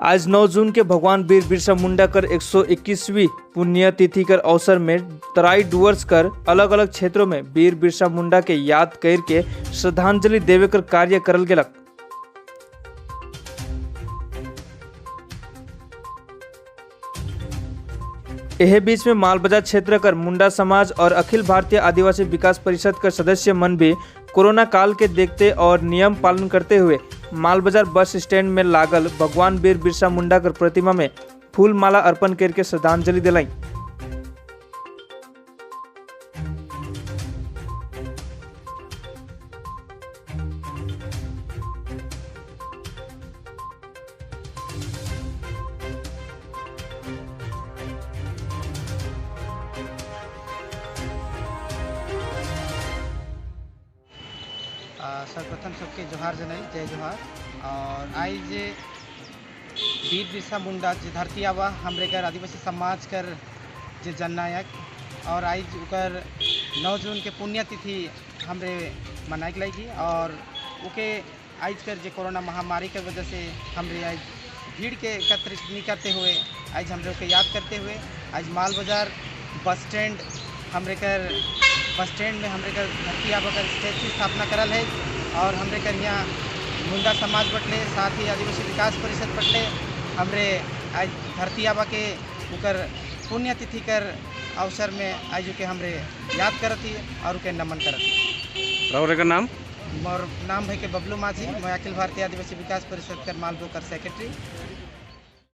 आज 9 जून के भगवान वीर बिरसा मुंडा कर 121वीं पुण्यतिथि कर अवसर में तराई डुअर्स कर अलग अलग क्षेत्रों में वीर बिरसा मुंडा के याद कर के श्रद्धांजलि देवे कर कार्य करल गेलक। एहे बीच में मालबाजार क्षेत्र कर मुंडा समाज और अखिल भारतीय आदिवासी विकास परिषद कर सदस्य मन भी कोरोना काल के देखते और नियम पालन करते हुए मालबाजार बस स्टैंड में लागल भगवान वीर बिरसा मुंडा कर प्रतिमा में फूल माला अर्पण करके श्रद्धांजलि दिलाई। सर्वप्रथम सबके जोहार जनाई, जय जोहार। और आज जे वीर बिरसा मुंडा जे धरती आबा हमरे कर आदिवासी समाज कर जे जननायक और आज उकर 9 जून के पुण्यतिथि हमरे मनाए लगी। और उके आज कर जे कोरोना महामारी के वजह से हमरे आज भीड़ के एकत्रित नहीं करते हुए आज हमरे के याद करते हुए आज मालबाजार बस स्टैंड हमरे कर बस स्टैंड में हमरे कर धरती आबा कर स्टैचू स्थापना करल है। और हमरे कर यहाँ मुंडा समाज बटले, साथ ही आदिवासी विकास परिषद बटले हमरे आज धरती आबा के उकर पुण्यतिथि कर अवसर में आज के हमरे याद करती और उके नमन करती। और का नाम? मोर नाम है के बबलू माझी, मैं अखिल भारतीय आदिवासी विकास परिषद कर मालबो कर सेक्रेटरी।